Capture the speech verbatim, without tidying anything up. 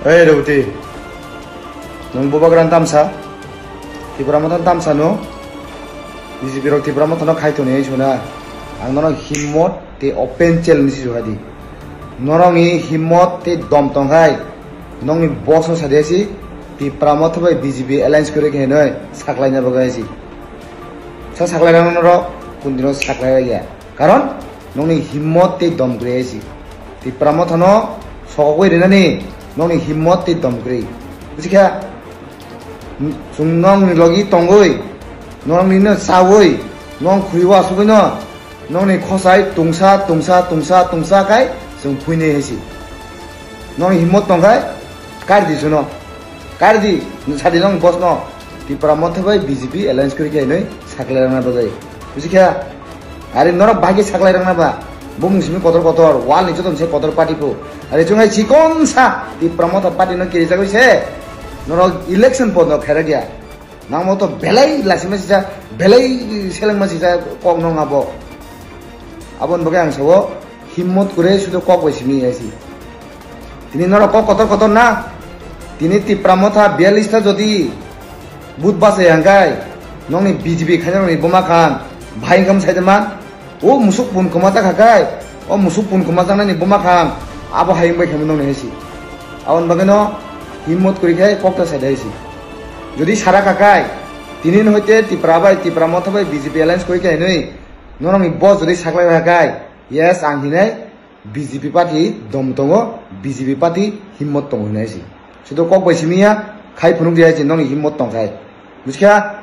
Hey Rewati, nwng bubagra tamsa, Tipra Motha tamsa no, B J P rok Tipra Motha no khai toni suna, ang nono himmot te open challenge si suhadi. Norokni himmot te dom tongkhai, nokni boss no sadi si, Tipra Motha bai B J P alliance kore khe noi, saklai na bagwi si. Sa saklai rang norok, kun dino saklai ya. Karon nokni himmot tei dom kwrwi si. Tipra Motha no sokogwi rinani nokni himmot tei dom kwrwi. Busikha, chwng nokni logi tongwi, nokni no chawi, nok khuriwo asugwi no, nokni khosai tungsa, tungsa, tungsa, tungsa khai chwng phuinai hai si. Nokni himmot tongkhai, kari di suno. Kari di, sadi nokni boss no. Tipra Motha bai B J P alliance kori khe noi saklai rangna bagwi. Busikha, are norok bahai khe saklai rangna ba. Bumung simi kotor kotor, wall ni joto se kotor party pho. Are chungai chikon sa, Tipra Motha party no kiri jagwi se. Norok election pod no khaira dia. Nangmo to belai lasima sisa, belai selengma sisa kok nong abo. Abon bagwi ang sao, himmot kure sudo kok bai simi aisi. Tini norok kok kotor kotor na. Tini Tipra Motha biyalista jodi but bachai hangkai, nokni B J P khaina nokni buma khan, bahai wngkha sai de man. O musuk pun kwma chakha kai, o musuk pun kwma chaknani buma khan, abo hai wngbai khamu nokni hai si. Abon bagwi no himmot kuri khai kok ta sai de hai si. Jodi sara kha kai, tini no hoite Tipra bai, Tipra Motha bai B J P alliance koi kai noi, norokni boss jodi saklai kha kai, yes, ang hinai B J P party dom tongo, B J P party himmot tongo hinai si. Sudo kok bai simi ya, khai phunuk di hai si, nokni himmot tong khai. Busikha,